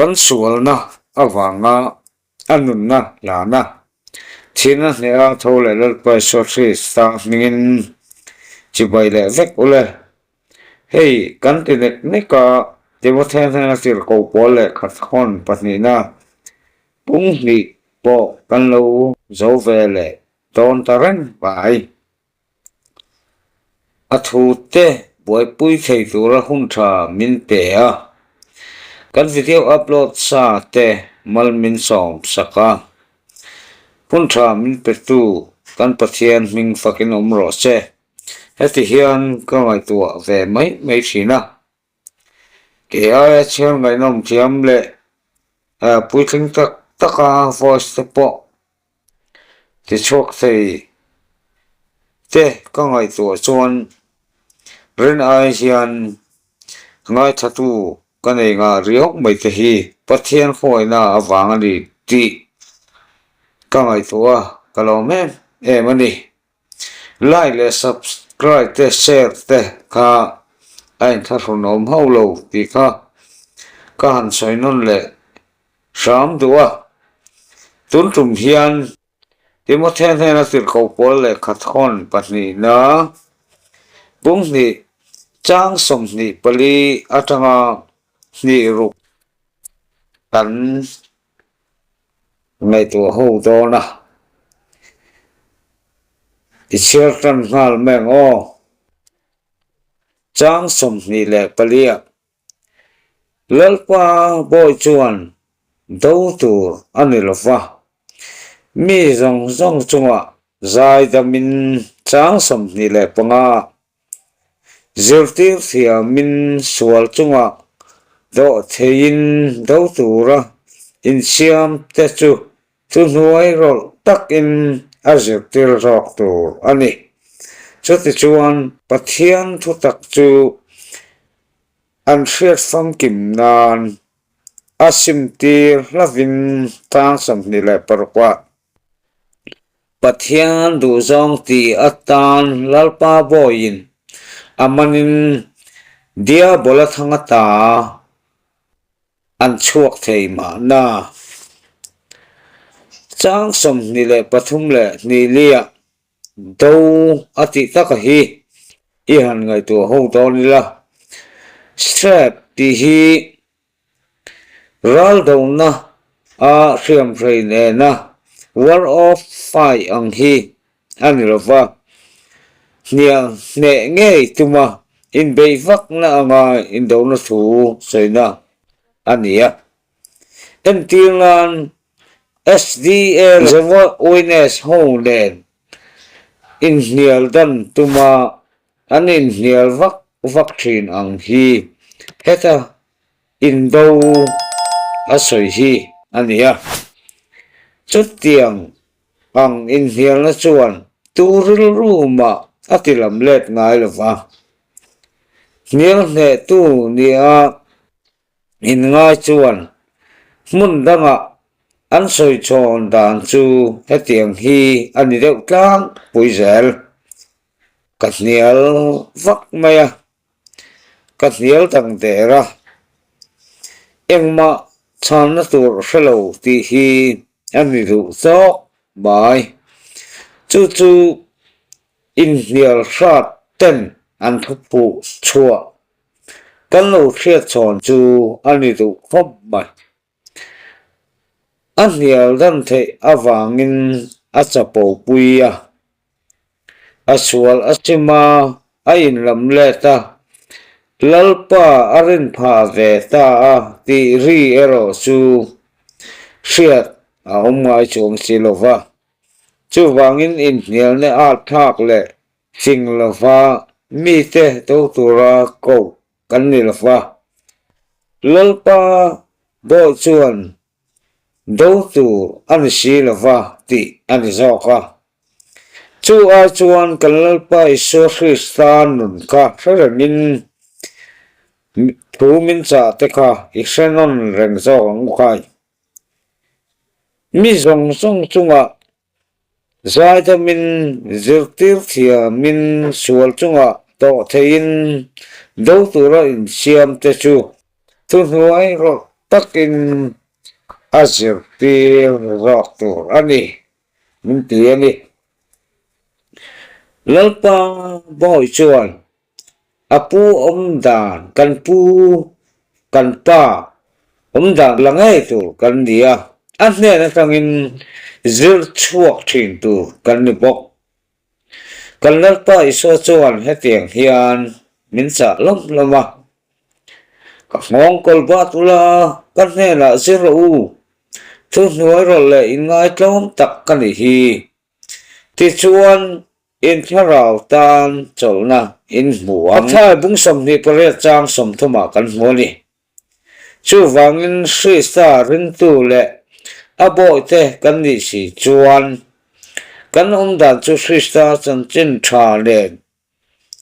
Kan sualna avanga a nunna hlana thihna hneha tho leh Lalpa Isua Krista hmingin chibai leh vek u le. Hei kan ti nek nek a, Timothea hnena tirhkoh pawl leh khathawn pahnihna pung hnih pawh kan lo zo ve leh dawn ta reng mai. A thute buaipui thei tura hun tha min pe a, kan video upload sa te mal min sawm sak a, hun tha min petu kan Pathian hming fakin awm rawh se. Heti hian ka ngaihtuah ve mai mai thin a, kei aia chhiar ngaihnawm thiam leh puitling tak taka voice te pawh Tichhuak thei te ka ngaihtuah chuan rin ai hian ngaithatu ka nei ngah riau mai te hi Pathian khawngaihna avang a ni tih ka ngaihtuah a, ka lawm em em a ni. Like leh subscribe te share te kha a inthlahrunawm hauh lo tih kha ka han sawi nawn leh Hram duh a, tun tum hian Timothea hnena tirhkoh pawl lehkhathawn pahnihna pum hnih chang 24 atanga hnih ruk kan ngaihtuah ho dawn a, i chhiar tan nghal mai ang aw. Chang 24 ah Lalpa bawi chuan do tur a ni lo va, mi zawng zawng chungah zaidamin chang 25 zirtir thiamin sual chungah dawh theiin do tura insiam te chu thuhnuai rawlh takin a zirtir zawk tur a ni. Chutichuan Pathian thutak chu An hriat famkim nan a simtir hlavin tang 26 ah Pathian duhzawng ti atan Lalpa bawiin a manin Diabola thanga ta an chhuak thei mahna. Chang 23 leh hnih liah Do a tih taka hi i han ngaihtuah ho dawn ila. Strap tih hi ral dona a hriamhrei nena war of fight ang hi a ni lo va, hnial hneh ngei tuma inbeih vakna anga indona thu sawina a ni a. Entir nan SDA Jehovah Witness ho nen inhnial dan tuma an inhnial vak vak thin ang hi heta indo a sawi hi a ni a. Chutiang ang inhnialna chuan tu rilru mah a ti lam let ngai lo va. Hnial hnehtu nia Inngai chuan hmun dangah an sawi chhawn dan chu hetiang hi a ni deuh tlangpui zel. Ka hnial vak mai a, ka hnial dang der a, engmah chhanna tur hre lo tih hi a ni duh zawk mai. Chu chu inhnial hrat ten an thuphuh chhuah Kan lo hriat chhawn chu a ni duh khawp mai. A hnial dan theih avangin a chapo pui a, a sual a chim a, a inlam let a, Lalpa a rin phah ve ta a tih ri erawh chu hriat a awm ngai chuang si lo va. Chuvangin inhnialna at thlak leh Fing lova mite do tura koh kan ni lova, Lalpa bawi chuan do tur a ni si lova tih a ni zawk a. Chu ai chuan kan Lalpa Isua Krista nun kha hre rengin thu min chah te kha i hre nawn reng zawk ang u khai. Mi zawng zawng chungah Zaidamin zirtir thiamin sual chungah tawh theiin do tura insiam te chu thuhnuai rawh. takin a zirtir zawk tur a ni, min ti a ni. Lalpa bawi chuan a pu awm dan kan pu kan pa awm dan la ngei tur kan ni a, a hnen atangin zir chhuak thin tur kan ni bawk. Kan Lalpa Isua chuan hetiang hian min chah lawm lawm a, Ka nghawng kawl bat ula, ka hnenah zir rawh u, thuhnuai rawlh leh inngaitlawm tak ka nih hi. Tichuan, in thlarau tan chawlhna in hmu ang. Pathian bung 28 chang 30 ah kan hmu a ni. Chuvangin Krista ringtu leh a bawihte kan nih si chuan kan awmdan chu Krista chanchin tha nen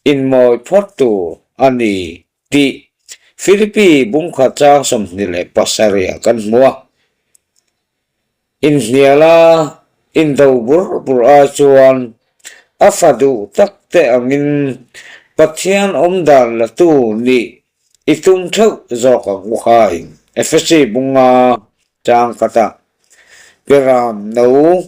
inmawi phawt tur a ni tih Philippi bungkhat chang 27 ah kan hmu a. Inhniala indo bur bur ai chuan a fa duh tak te angin Pathian awmdan latu nih i tum theuh zawk ang u khai. Efesi bunga chang khat a Piram no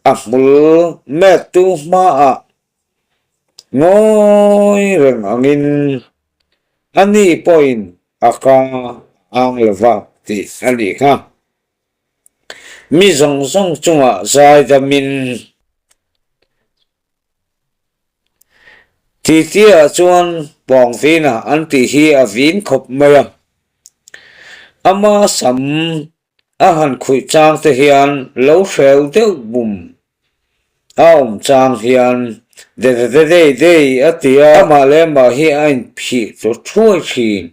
a hmul mettu hmaah ngawi reng angin ani pawhin a ka ang lova tih a nih kha. Mi zawng zawng chungah zaidamin Titi-ah chuan Pawngvina an tih hi a vin khawp mai a, ama sam a han khuih chang te hian lo hreu deuh bum a awm chang hian de de de dei dei a ti a, amah leh amah hi a inphih tur thuai thin.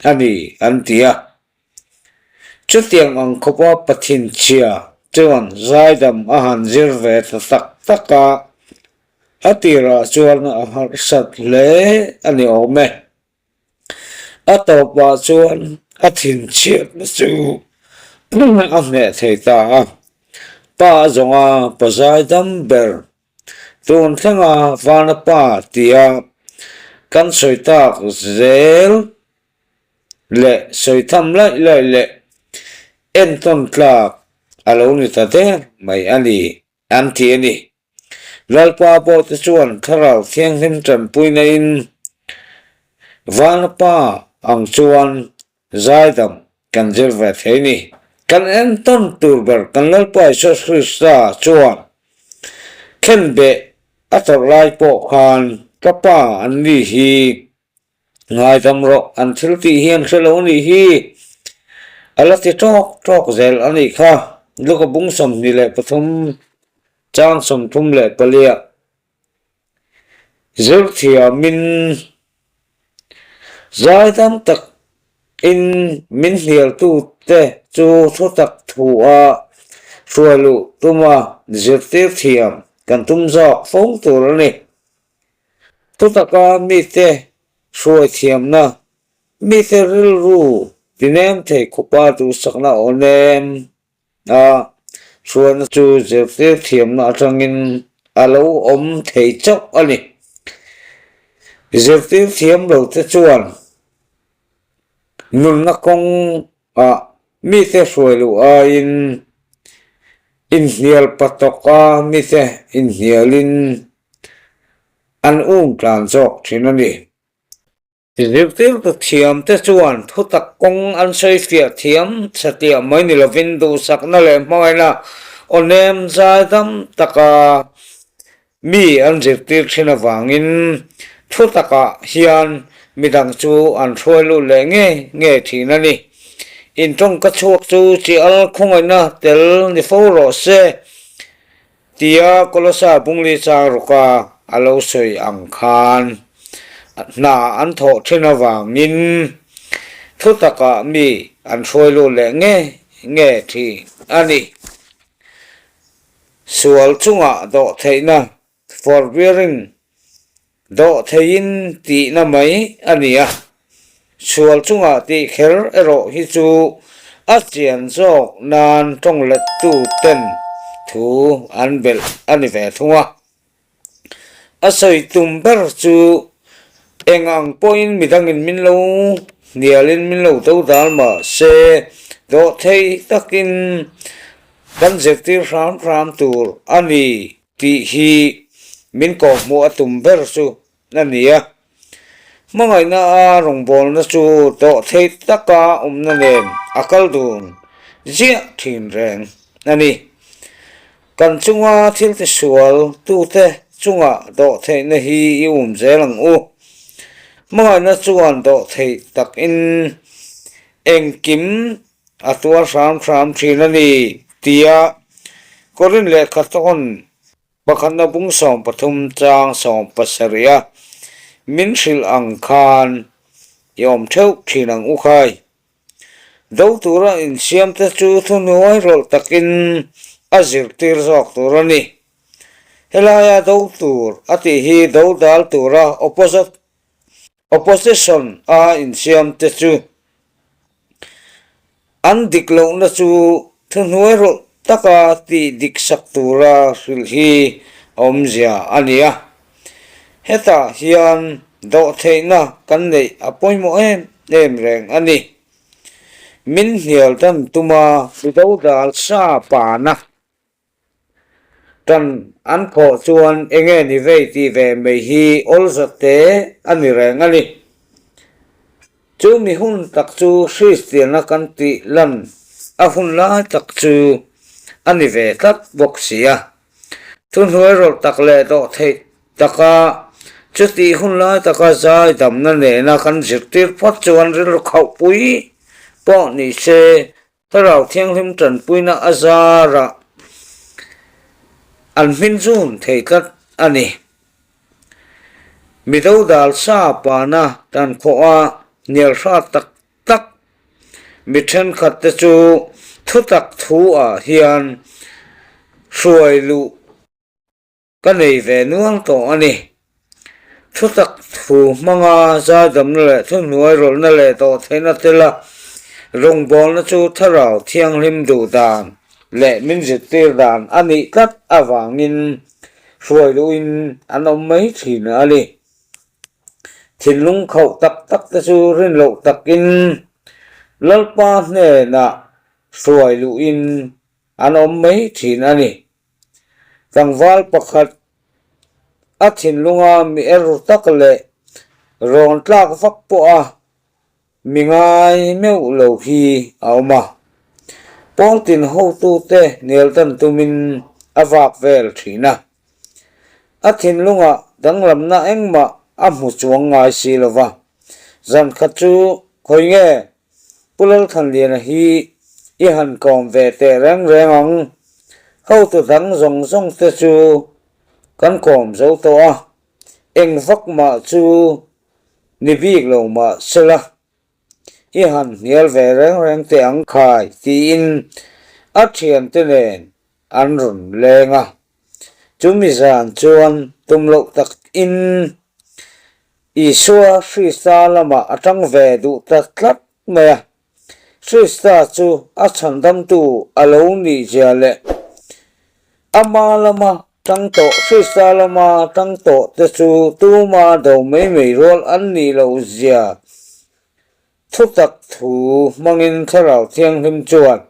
a ni an ti a. Chutiang ang khawpa Pathinchhia chuan zaidam a han zir ve ta tak tak a, a tirah chuan a harsat hle a ni awm e. A tawpah chuan a thinchhiatna chu a hneh thei ta a, pa a zawnga pa zaidam ber tun thlenga Vana Pa tia kan sawi tak zel leh sawi tham laih laih leh entawn tlak a lo ni ta der mai a ni an ti a ni. Lalpa pawh te chuan Thlarau Thianghlim tanpuina in Vana Pa ang chuan Zaidam kan zir ve thei ni. Kan entawn tur ber kan Lalpa Isua Krista chuan khenbeh a tawrh lai pawh khan ka pa an ni hi ngaidam rawh an thil tih hi an hre lo nih hi a la ti tawk tawk zel a nih kha. Luka bung 23 chang 34. Zirthiamin zai tam takin min hnialtute chu thu tak thu a hruai luh tuma zirtir thiam kan tum zawk fo tur a ni. Thu taka mite hruai thiamna, mite rilru tinem thei khupa duhsakna aw nem A hruaina chu zirtir thiamna atangin a lo awm thei chauh a ni. Zirtir thiam lo te chuan nunna kawngah mite hruai luh aiin inhnial patawka mite inhnialin an um tlan zawk thin a ni. Zirtirtu thiamte chuan thutak kawng an sawi fiah thiam satliah mai ni lovin duhsakna leh hmangaihna aw nem zai dam taka mi an zirtir thin avangin thutakah hian midang chu an hruai lut leh ngei ngei thin a ni. In tawngka chhuak chu chi al khawngaihna tel ni fo rawh se. Tia Kolosa Bungli chang rawka a lo sawi ang khan hna an thawh thin avangin thu takah mi an hruai lut leh nge nge thin a ni. Sual chungah dawhtheihna, forbearing, Dawh theiin tihna mai a ni a, sual chungah tih kher erawh hi chu a chian zawk nan tawng lettu ten thu an belh a ni ve thung a. A sawi tum ber chu eng ang pawhin midangin min lo. hnialin min lo do dal mah se dawhthei takin kan zirtir hram hram tur a ni tih hi min kawhhmuh a tum ber chu a ni a. Hmangaihna a rawngbawlna chu dawhthei taka awmna nen a kal dun ziah thin reng a ni. Kan chunga thil tisual tute chungah dawhtheihna hi i um zel ang u. Hmangaihna chuan dawhtheih takin engkim a tuar hram hram thin a ni, tia Korin lehkha tawn pakhatna bung 13 chang 17 a min hrilh ang khan i awm theuh thin ang u khai. Do tura insiamte chu thuhnuai rawlh takin a zirtir zawk tur a ni. Helaia do tur a tih hi do dal tura opposition a insiamte chu an dik lohna chu thuhnuai rawlh taka tih dik sak tura hrilh hi a awmzia a ni a. Hetah hian dawhtheihna kan neih a pawimawh em em reng a ni. Min hnial dan tuma mi dodal sa pana tan an khawh chuan enge ni vei tih ve mai hi awlza te a ni reng a ni. Chu mi hun tak chu Hristianna kan tih lan a hun lai tak chu a ni ve tlat bawk si a. Thuhnuai rawlh tak leh dawhtheih taka chutih hun lai taka zai damna nena kan zirtir phawt chuan rilru khauhpui pawh ni se Thlarau Thianghlim tanpuina a zarah an hmin zun thei tlat a ni. Mi dodal sa pana tan khawha hnial hrat tak tak mi thenkhat te chu thutak thu ah hian hruai luh ka nei ve nual tawh a ni. Thutak thu hmanga zaidamna leh thuhnuai rawlhna leh dawhtheihna tela rawngbawlna chu Thlarau Thianghlim duh dan leh min zirtir dan a nih tlat avangin hruai luhin an awm mai thin a ni. Thinlung khauh tak tak te chu rin loh takin Lalpa hnenah hruai luhin an awm mai thin a ni. Tlangval pakhat a thinlunga mi er ru tak leh rawn tlak vak pawha mi ngai meuh lo hi a awm a. Pawltin hotute hnial dan tumin a vak vel thin a. A thinlungah danglamna engmah a hmu chuang ngai si lo va. Zan khat chu khawi nge Pu Lalthanliana hi i han kawm ve teh reng reng ang. Hotu dang zawng zawng te chu kan kawm zo tawh a, eng vak mah chu ni bik lo mah sela i han hnial ve reng reng teh ang khai tiin a thiante nen an rawn leng a. Chumi zan chuan tum loh takin Isua Krista lamah a tang ve duh ta tlat mai a. Krista chu a chhandamtu a lo nih zia leh ama lama tang tawh Krista lama tang tawh te chu tuma do mai mai rual an nih loh zia Thutak thu hmangin Thlarau Thianghlim chuan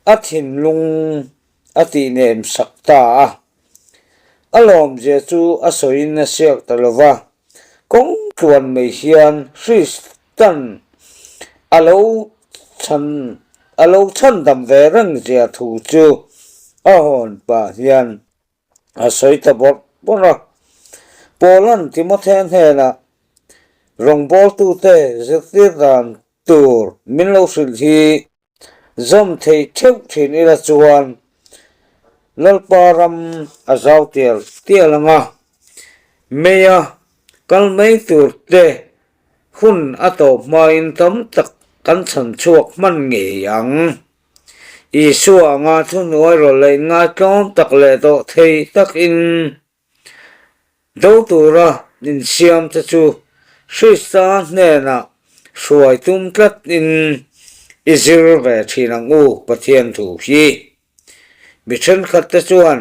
a thinlung a tihnem sak ta a. A lawmzia chu a sawiin a siak ta lo va, kawng tluan mai hian Hristan a lo chhan a lo chhandam ve reng zia thu chu a hawn pah hian a sawi ta bawrh bawrh a. Paula'n Timothea hnenah rawngbawltute zirtir dan tur min lo hrilh hi zawm thei theuh thin ila chuan Lalpa ram a zau tial tial ang a, meia kal mai tur te hun a tawp hmain tam tak kan chhan chhuak hman ngei ang. Isua anga thuhnuai rawlh leh inngaihtlawm tak leh dawh thei takin do tura insiam te chu Krista hnenah hruai tum tlatin i zir ve thin ang u Pathian thu hi. Mi thenkhat te chuan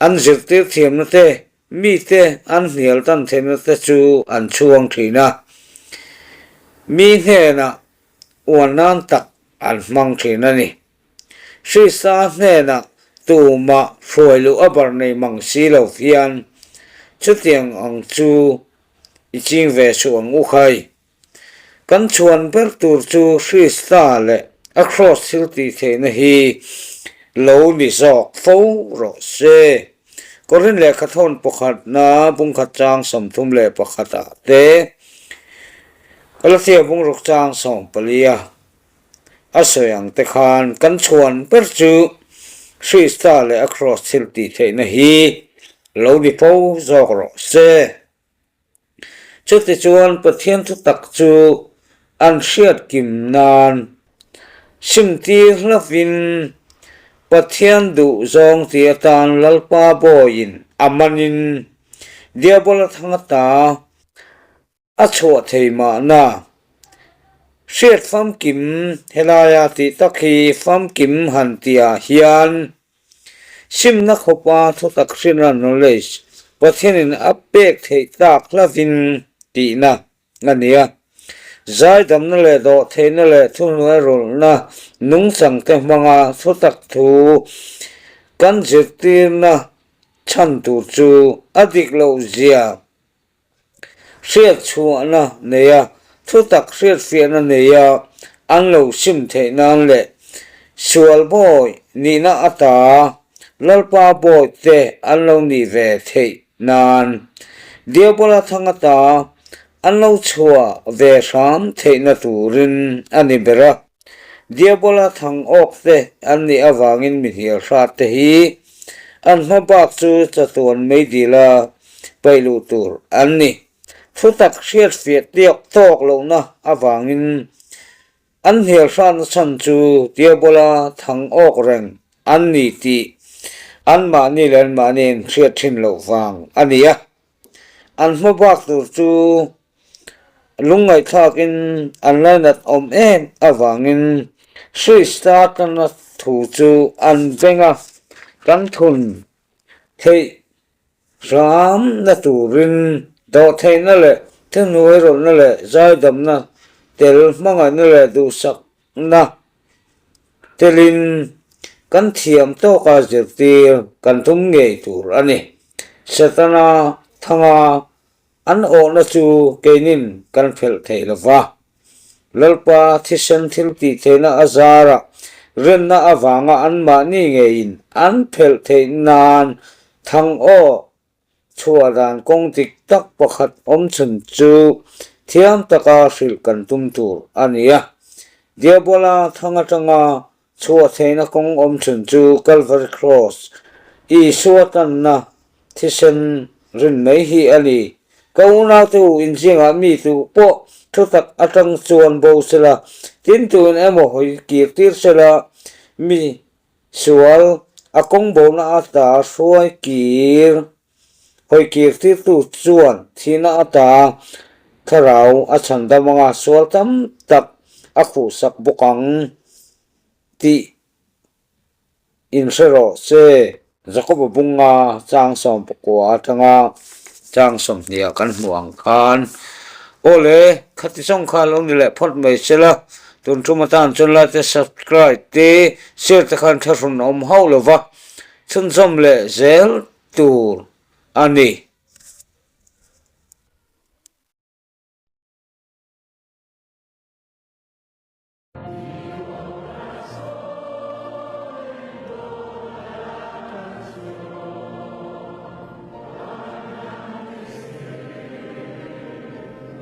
an zirtir thiamna te Mite an hnial tan theihna te chu an chhuang thin a. Mi hnenah uan nan tak an hmang thin a ni. Hrista hnenah tumah hruai luh a bar nei mang si lo hian chutiang ang chu i ching ve suh ang u khai. Kan chhuan ber tur chu Hrista leh a kraws thil tih theihna hi lo ni zawk fo rawh se. Korin lehkhathawn pakhatna bungkhat chang 31 ah te Galatia bungruk chang 14 a a sawi ang te khan kan chhuan ber chu Hrista leh a kraws thil tih theihna hi lo ni fo zawk rawh se. Chutichuan Pathian thutak chu an hriat kim nan simtir hlavin Pathian duh zawng ti atan Lalpa bawiin a manin Diabola thang ata a chhuah thei mahna. Hriat famkim helaia tih tak hi famkim han tihah hian Simna khawpa thutak hrinra knowledge Pathianin a pek theih tak hlavin tihna a ni a. Zaidamna leh dawhtheihna leh thuhnuai rawlhna nungchangte hmanga thutak thu kan zirtirna chhan tur chu a dik loh zia Hriatchhuahna neia thutak hriatfiahna neia an lo sim theih nan leh sual bawi nihna ata Lalpa bawi te an lo nih ve theih nan Diabola thang ata an lo chhuah ve hram theihna turin a ni ber a. Diabola thang awk te an nih avangin mi hnial hrat te hi an hma bak chu chatuan meidila paih luh tur an ni. Thutak hriatfiah tiak tawk lohna avangin an hnial hranna chhan chu Diabola thang awk reng an ni tih anmahni leh anmahni inhriat thin loh vang a ni a. An hma bak tur chu lungngaihthlakin an lainat awm em avangin Krista tana thu chu an veng a, kan thun theih hramna turin dawhtheihna leh thuhnuairawlhna leh zaidamna tel hmangaihna leh duhsakna telin kan thiam tawka zirtir kan tum ngei tur a ni. Setana thanga an awhna chu keinin kan phelh thei lo va. Lalpa thisen thil tih theihna a zarah rinna avanga anmahni ngeiin an phelh theih nan thang aw Chhuah dan kawng dik tak pakhat awm chhun chu thiam taka hrilh kan tum tur a ni a. Diabola thang atanga chhuah theihna kawng awm chhun chu Calvary Cross, Isua tanna thisen rin mai hi a ni. Ka unaute u inzingah mi tu pawh thutak atang chuan bo sela, tin tuin emaw hawi kir tir sela, mi Sual, a kawng bona ata hruai kir, hawi kir tirtu chuan thihna ata thlarau a chhandam anga sual tam tak a khuhsak bawk ang tih inhre rawh se. Jakoba bunga chang 19 atanga chang 20 ah kan hmuh ang khan, Aw le, khati zawng kha lo ni leh phawt mai se la, tun tum atan chuan like te subscribe te share te khan thlahrun a awm hauh lo va, chhunzawm leh zel tur a ni.